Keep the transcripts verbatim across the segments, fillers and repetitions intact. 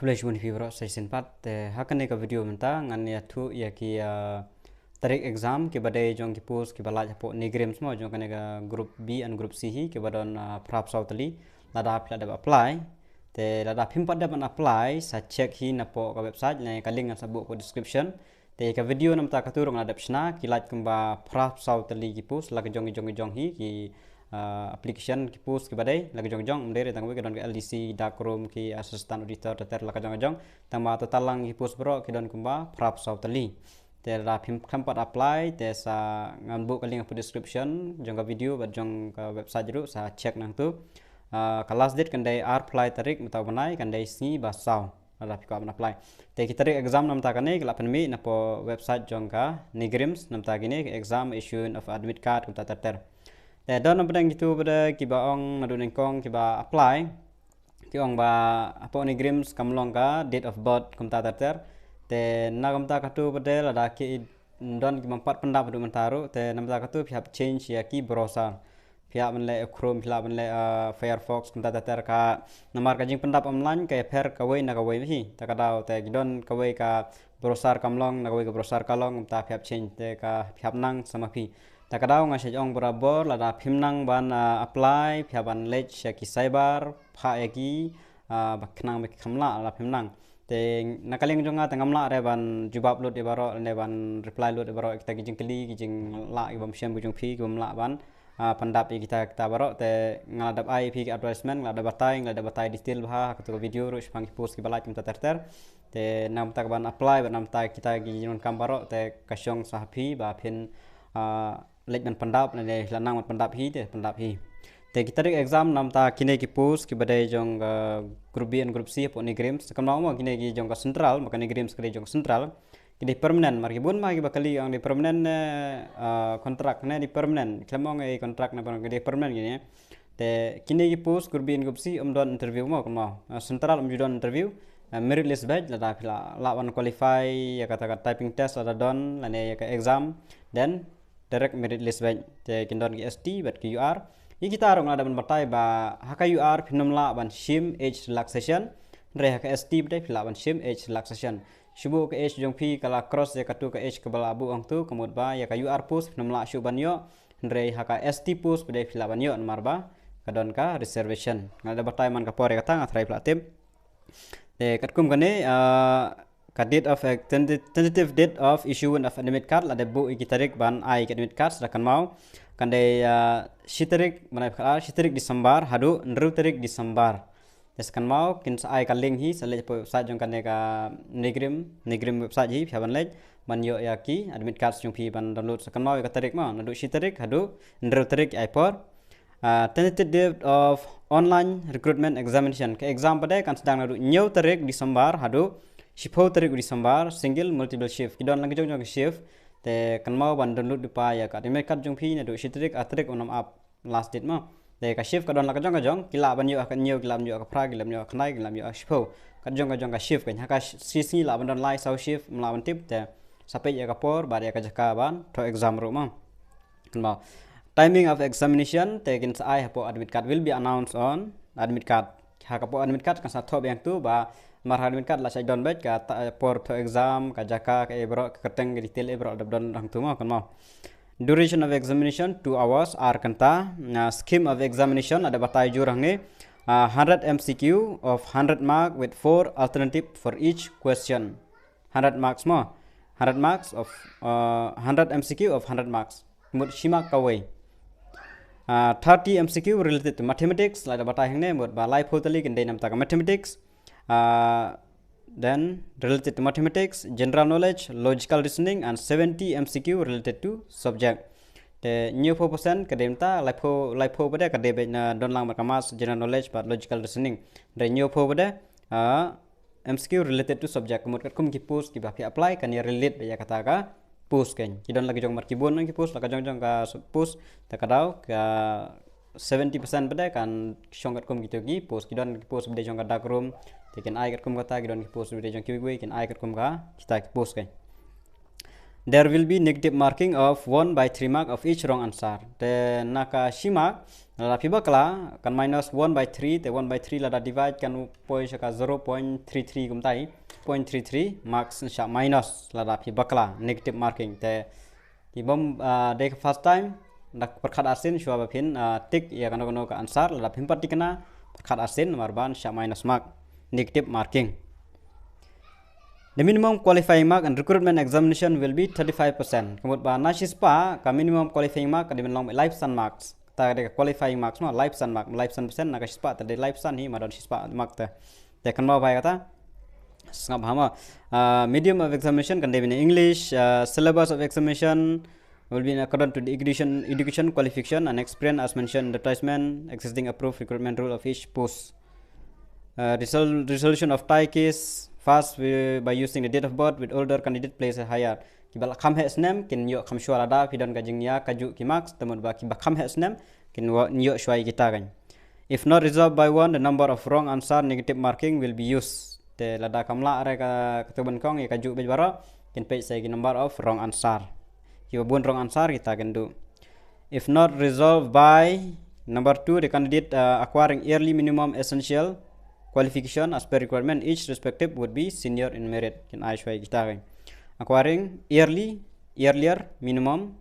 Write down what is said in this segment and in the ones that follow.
Khublei shibun ïa phi baroh sa shisien pat. Te ha kane ka video mynta ngan ïathuh ïa ki, ah, tarik exam kiba dei jong ki post kiba lait hapoh NEIGRIHMS mo, jong kane ka group B and group C hi, kiba don, ah, phra phew saw tylli. Lada phi la dep apply, te lada phim pat dep ban apply, sa check hi napoh ka website, ne ka link ngan sa buh hapoh description. Te ka video namar kata ruh nga la dep shna, ki lait kumba phra phew saw tylli ki post, la ka jong ki jong ki jong hi, ki, ah, application ki post kiba dei, la ka jong ki jong, ym dei re tang kawei, ka don ka LDC, darkroom, ki assistant auditor, ter ter, la ka jong ki jong. Tangba total lang ki post baroh ki don kumba phra phew saw tylli. Te lada phim khlem pat apply, te sa ngan buh ka link hapoh description jong ka video bad jong ka website ruh, sa check nangtu. Ah, ka last date kan dei ar phew lai tarik mynta u bnai, kan dei sngi ba saw lada phi kwah ban apply. Te ki tarik exam namar kane ki la pynmih napoh website jong ka NEIGRIHMS namar kine ki exam, issuing of admit card, kumta ter ter. Te don na pdeng kitu ba dei kiba ong naduh nyngkong kiba apply, ki ong ba hapoh NEIGRIHMS kam long ka date of birth, kumta ter ter. Te na kumta katu ba dei lada ki don ki bym pat pyndap haduh mynta ruh, te namar katu phi hap change ïa ki browser. Phi hap ban leh Chrome, phi hap ban leh, ah, Firefox, kumta ter ter, ka namar ka jingpyndap online ka ïapher kawei na kawei hi. Ta ka daw te ki don kawei ka browser kam long, na kawei ka browser ka long, kumta phi hap change, te ka phi hap nang sa ma phi. Ta ka daw nga sa ong barabor, lada phim nang ban, ah, apply, phi hap ban leit sha ki cyber, phah ïa ki, ah, ba khnang ba ki kham lah, lada phim nang. Te na ka liang jong nga te ngam lah re ban jubab lut ïa baroh, ne ban reply lut ïa baroh kita ki jingkylli, ki jinglah ki bym shem, ki jong phi ki bym lah ban, ah, pyndap ïa kita kita baroh. Te nga la dep ai phi ki advertisement, nga la dep batai, nga la dep batai detail bha ha katu ka video ruh shaphang ki post kiba lait, kumta ter ter. Te namar ka ban apply bad namar kita ki jingdonkam baroh, te ka shong sa ha phi ba phin, ah, leit ban pyndap, ne la nang ban pyndap hi, te pyndap hi. Te ki tarik exam namar kine ki post kiba dei jong ka group B and group C hapoh NEIGRIHMS. Kynmaw mo kine ki jong ka central, ma ka NEIGRIHMS ka dei jong ka central. Ki dei permanent, mar ki bun ma kiba kylli ong dei permanent ne, ah, contract, ne dei permanent. Khlem ong ei contract ne permanent, ki dei permanent kine. Te kine ki post group B and group C ym don interview mo, kynmaw. Ah, central ym ju don interview. Ah, merit list beit, lada phi la lah ban qualify ïa kata ka typing test lada don, lane ïa ka exam, then direct merit list beit. Te kin don ki ST bad ki UR. Ïa kita ruh nga la dep ban batai ba ha ka UR phin ym lah ban shim age relaxation, hynrei ha ka ST pat phi lah ban shim age relaxation. Shu buh ka age jong phi ka la cross ïa katu ka age kaba la buh hangtu, ka mut ba ïa ka UR post phin ym lah shuh ban ïoh, hynrei ha ka ST post pat phi lah ban ïoh, namar ba ka don ka reservation. Nga la dep batai man ka por ïa kata, nga tharai phi la tip. Te katkum kane, ah, ka date of, eh, tenta-, tentative date of issuing of admit card, la dep buh ïa ki tarik ban ai ki admit card, sa da kynmaw. Kan dei, ah, shi tarik, bnai ba khatar, shi tarik December haduh hynriew tarik December. Te sa kynmaw, kin sa ai ka link hi, sa leit hapoh website jong kane ka NEIGRIHMS, NEIGRIHMS website hi, phi hap ban leit ban ïoh ïa ki admit card jong phi ban download. Sa kynmaw ïa ka tarik mo, naduh shi tarik haduh hynriew tarik ai por. Ah, tentative date of online recruitment examination. Ka exam pat kan sdang naduh hynñiew tarik December haduh shiphew tarik December, single, multiple shift. Ki don lang ki jong jong ki shift. Te kynmaw ban download lypa ïa ka admit card jong phi naduh shi tarik, ar tarik u Naiwieng, last date mo. Te ka shift ka don la ka jong ka jong, ki lah ban ïoh ha ka hynñiew, ki lah ban ïoh ha ka phra, ki lah ban ïoh ha ka khyndai, ki lah ban ïoh ha ka shiphew. Ka jong ka jong ka shift kan. Ha ka shi sngi lah ban don lai saw shift, ym lah ban tip, te sa peit ïa ka por bad ïa ka jaka ban thoh exam ruh mo. Kynmaw. Timing of examination, te kin sa ai hapoh admit card, will be announced on admit card. Ha ka por admit card kan sa thoh biang tu ba mar ha admit card la sa don beit ka ta-, por thoh exam, ka jaka, ka ei baroh, ka kyrteng, ka detail ei baroh la dep don hangtu mo, kynmaw. Duration of examination two hours, ar kynta. Na scheme of examination la dep batai jur hangne, ah, hundred MCQ of hundred mark with four alternative for each question. Hundred marks mo. Hundred marks of, uh, hundred MCQ of hundred marks. Mut shi mark kawei. Uh, thirty MCQ related to mathematics, la dep batai hangne, mut ba laiphew tylli kin dei namar ka mathematics. Uh, then related to mathematics, general knowledge, logical reasoning, and seventy MCQ related to subject. Te hynñiewphew percent ka dei namar, laiphew, laiphew pat ka dei beit na don lang bad ka maths, general knowledge bad logical reasoning. Te hynñiewphew pat, uh, MCQ related to subject, ka mut katkum ki post kiba phi apply kan ïa relate beit ïa kata ka post kan. Ki don la ki jong mar ki bun ki post, la ka jong jong ka post, ta ka daw ka seventy percent pat kan shong katkum kitu ki post. Ki don ki post ba dei jong ka dark room, te kin ai katkum kata, ki don ki post ba dei jong kiwei kiwei, kin ai katkum ka kita ki post kan. There will be negative marking of one by three mark of each wrong answer. Te na ka shi mark, Lada phi bakla kan minus one by three, te one by three lada divide kan poi sha ka zero point three three kumtai, point three three marks shah minus lada phi bakla, negative marking. Te ki bym, ah, dei ka first time, da pyrkhat arsien shuwa ba phin, ah, tick ïa kano kano ka answer, lada phim pat tick na, pyrkhat arsien namar ban shah minus mark, negative marking. The minimum qualifying mark in recruitment examination will be thirty-five percent. Ka mut ba na shispah ka minimum qualifying mark ka dei ban long laiphew san marks. Ta ka dei ka qualifying marks ma, laiphew san mark, laiphew san percent na ka shispah, ta dei laiphew san hi, ma don shispah mark ta. Te kan ba bai kata. Sngap hama. Uh, medium of examination kan dei ban English, uh, syllabus of examination will be in accordance to the education, education qualification and experience as mentioned in the advertisement, existing approved recruitment rule of each post. Uh, resol-, resolution of tie case first wi-, by using the date of birth with older candidate place higher. Kiba la kham heh snem kin ïoh kham shuwa lada phi don ka jingïa kajuh ki marks, te mut ba kiba kham heh snem kin ïoh shuwa ïa kita kan. If not resolved by one, the number of wrong answer, negative marking will be used. Te lada kam lah re ka, katu ban kong ïa kajuh bad baroh, kin peit sa ki number of wrong answer. Kiba bun wrong answer kita kin duh. If not resolved by number two, the candidate, uh, acquiring yearly minimum essential qualification as per requirement, each respective would be senior in merit. Kin ai shuwa ïa kita kan. Acquiring yearly, earlier minimum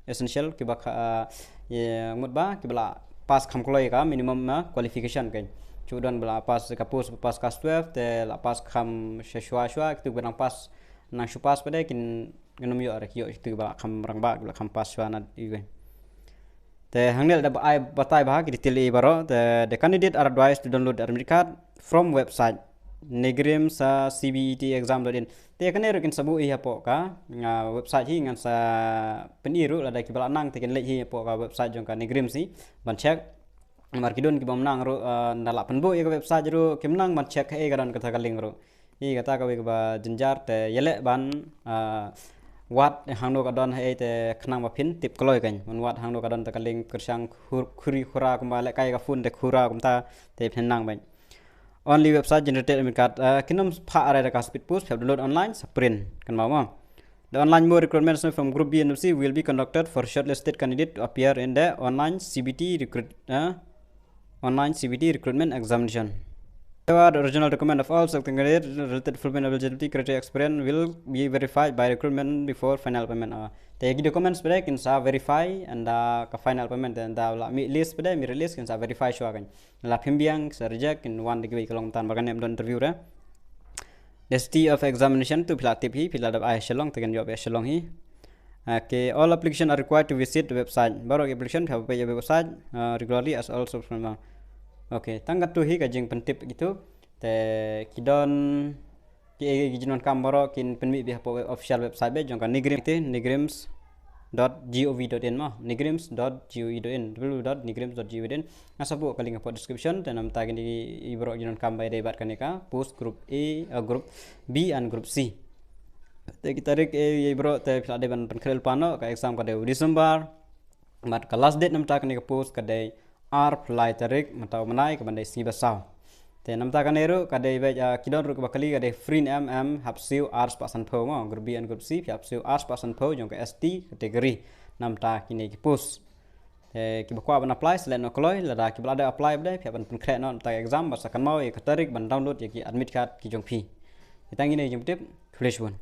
essential kiba kha, uh, ïa mut ba kiba la pass kham kloi ka minimum, uh, qualification kan. Chu don ba la pass ka post, pass class twelve, te la pass kham shuwa shuwa, kitu ba nang pass, nang shu pass pat de kin, kin ym ïoh re, ki ïoh kitu ba la kham rangbah, ba la kham pass shuwa na ïa. Te hangne da ba ai batai ba ha ki detail ïa baroh, te the candidate are advised to download the admit card from website NEIGRIHMS, uh, C B E T exam dot in. Te kane ruh kin sa buh ïa hapoh ka, uh, website hi, ngan sa pyni ruh lada kiba la nang te kin leit hi hapoh ka website jong ka NEIGRIHMS hi ban check. Namar ki don ki bym nang ruh, uh, nda lah pynbuh ïa ka website ruh kim nang ban check, eh, ka don kata ka link ruh. Hi kata kawei kaba jynjar, te ïaleh ban, ah, wad hangno ka don, hei, te khnang ba phin tip kloi kan. Ban wad hangno ka don ta ka link, kyrshang khur-, khuri khura kumba lehkai ka phone te khura kumta, te phin nang ban. Only website generated admit card, ah, kin ym phah re da ka speed post, phi hap download online sa print kan, ma mo. The online mode recruitment from group B and C will be conducted for shortlisted candidate to appear in the online C B T recruit, ah, online C B T recruitment examination. However, the original document of all selected candidates related to fulfillment of eligibility criteria experience will be verified by recruitment before final appointment. Ah, te ki documents pat de kin sa verify ynda ka final appointment, ynda la mih list pat de, mih list kin sa verify shuwa kan. La phim biang sa reject, kin wan da kiwei ka long tan ba kan em don interview re. The city of examination tu phi la tip hi, phi la dep ai Shillong, te kan ïoh beit Shillong hi. Okay, all application are required to visit the website. Baroh ki application phi hap peit ïa website, uh, regularly as also from, uh, okay, tang katu hi ka jingpyntip kitu. Te ki don ki, ki jingdonkam baroh kin pynmih beit hapoh official website beit jong ka NEIGRIHMS te, neigrims dot gov dot in mo, neigrims dot gov dot in, w w w dot neigrims dot gov dot in. Nga sa buh ka link hapoh description, te namta kine ki baroh ki jingdonkam ba ïadei bad kane ka post group A, uh, group B and group C. Te ki tarik, eh, ïa baroh te phi la dei ban pynkhreh lypa noh, ka exam ka dei u December. Bad ka last date namta kane ka post ka dei arphew lai tarik mynta u bnai, ka ban dei sngi ba saw. Te namta kane ruh ka dei beit, ah, ki don ruh kiba kylli, ka dei free ne em, em hap siew ar spah sanphew mo, group B and group C phi hap siew ar spah sanphew jong ka S T category namta kine ki post. Te kiba kwah ban apply sa leh noh kloi, lada kiba la dep apply pat de phi hap ban pynkhreh noh namta ka exam, bad sa kynmaw ïa ka tarik ban download ïa ki admit card ki jong phi. Te tang kine ki jingtip, khublei shibun.